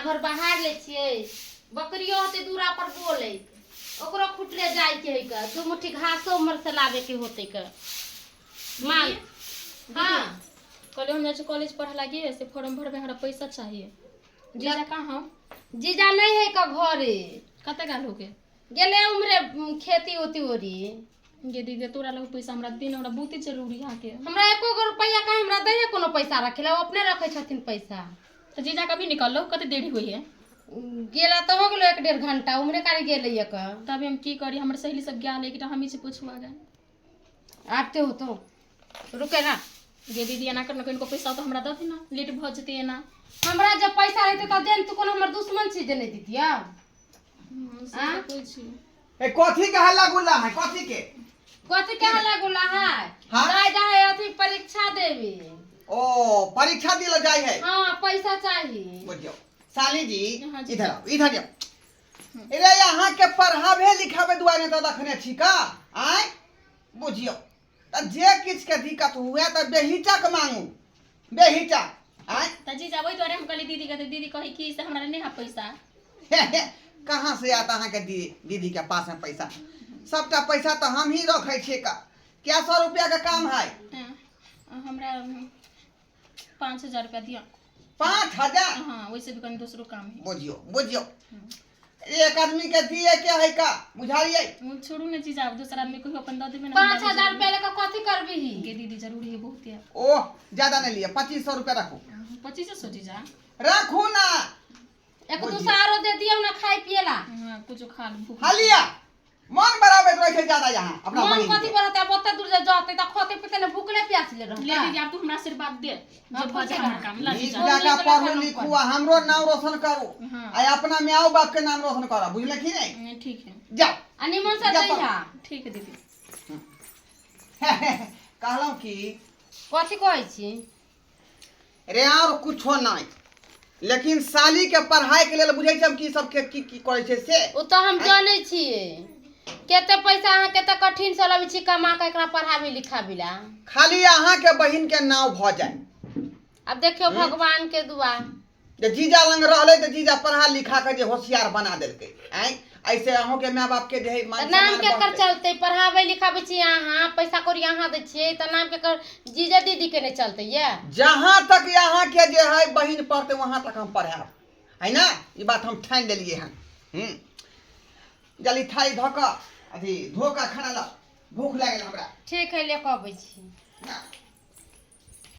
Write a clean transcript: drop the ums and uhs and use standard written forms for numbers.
घर बहार लै छियै। बकरियो होतै दूरा पर बोलैत, ओकरो खुटले जाइके है के, दू मुट्ठी घासो उम्हर से लाबे के होतै के। माल हाँ। कहले हम जाइ छी कॉलेज पढ़े लागी, से फॉर्म भरबे, हमरा पैसा चाहिए। जीजा कहाँ हौ? जीजा नहीं है का घरे। कते गाल हो के गेले उम्हरे खेती उती ओरी। गे दीदी, तोरा लग पैसा हमरा दिन, हमरा बहुते जरूरी है के। हमरा एको गो रुपैआ कहाँ हमरा दै है कोनो पैसा रखे ला, ओ अपने रखे छथिन पैसा। तऽ जीजा कभी निकललो, कते देरी होइ है? गेला तऽ हो गेलो 1-1.5 घंटा, उम्हरे कारी गेलै एक। तभी हम की करी? हमर सहेली सब गेल, एकटा हमही छी पुछुआ गए। आबते हो तो रुके ना। गे दीदी, एना कर ना, कनिको पैसा तऽ हमरा दऽ दे ना, लेट भऽ जेतै एना। हमरा जब पैसा रहते तऽ देन, तू कोनो हमर दुश्मन छी जे नहि दितिया? से तऽ कहै छी। ए, कथी के हल्ला गुल्ला है, कथी के? कथी के हल्ला गुल्ला है? हाँ? जाय जाय अथी परीक्षा देवी। ओ, परीक्षा दिला जाय है? हाँ, पैसा चाही। बुझियो साली जी। हाँ जी। इधर आओ, इधर आओ। अरे, यहाँ के पढ़ावे लिखावे दुआरे तऽ रखने छी का आय? बुझियो तऽ जे किछु के दिक्कत हुए तऽ बेहिचक मांगू, बेहिचक आय। तऽ जीजा, ओहि दुआरे हम कहली दीदी के, तऽ दीदी कहै कि से हमरा नहि है पैसा। कहाँ से आता अहाँके दीदी के पास में पैसा? सबटा पैसा तऽ हम ही रखै छियै का। क्या सौ रुपया के काम है? हाँ, हमरा 5000 रुपया दिअ। 5000? हाँ, वैसे भी कनी दोसरो काम है। बुझियो, बुझियो, एक आदमी के दिए के है का, बुझालिए? ओ छोड़ू ने जीजा, दोसर आदमी कहियो अपन दऽ देबै ने। 5000 रुपया लेके कथी करबही? गे दीदी, जरूरी है बहुत है। ओह, ज्यादा नहीं लिए, 2500 रुपया रखू। 2500 जीजा? रखू ना। एक दूसरा आरो दे दियौ ना खाय पिए ला। हाँ, कुछो खा लू, भूख। हालिया मन बराबर रहे छै ज्यादा यहाँ अपना मन बहिन कथी के। बढ़ते? आब ओते दूर जे जते तऽ खते पीते ने भूखले प्यासले ले रहता। दीदी, आब तू हमरा आशीर्वाद दे हाँ, जे भऽ जाए हमर काम। ला नीक जीजा। जकाँ नीक पढ़ू लखन लिखू आ हमरो नाम रोशन करू हाँ। आ अपना माओ बाप के नाम रोशन करू, बुझले कि नहीं? ठीक है। जाओ। आ निमन से जा। जइहा। ठीक है दीदी। कहलहुँ कि कथी कहै छी? रे, और कुछो नहीं, लेकिन साली के पढ़ाई के लेल बुझै छी हम की सब के की की करै छै से। ओ तऽ हम जानै छियै, कते पैसा अहाँ कते कठिन से लबै छी कमा कऽ एकरा पढ़ाबी लिखाबी ला। खाली अहाँ के बहिन के नाव भऽ जाय। आब देखियौ, भगवान के दुआ। जे जीजा लंग रहलै तऽ जीजा पढ़ा लिखा के जे होशियार बना देलकै। आँय, ऐसे अहूँ के माय बाप के जे है मान तऽ नाम सम्मान केकर बढ़तै। चलतै? पढ़ाबै लिखाबै छी अहाँ, पैसा कौड़ी अहाँ दै छियै, तऽ नाम केकर? जीजा दीदी के नहि चलतै ये? जहाँ तक यहाँ के जे है बहिन पढ़तै, वहाँ तक हम पढ़ायब, है ना? ई बात हम ठानि लेलियै हन। जल्दी थाली धऽ कऽ, अथी धो कऽ खाना ला, भूख लागल हमरा। ठीक है, ले कऽ अबै छी। ना।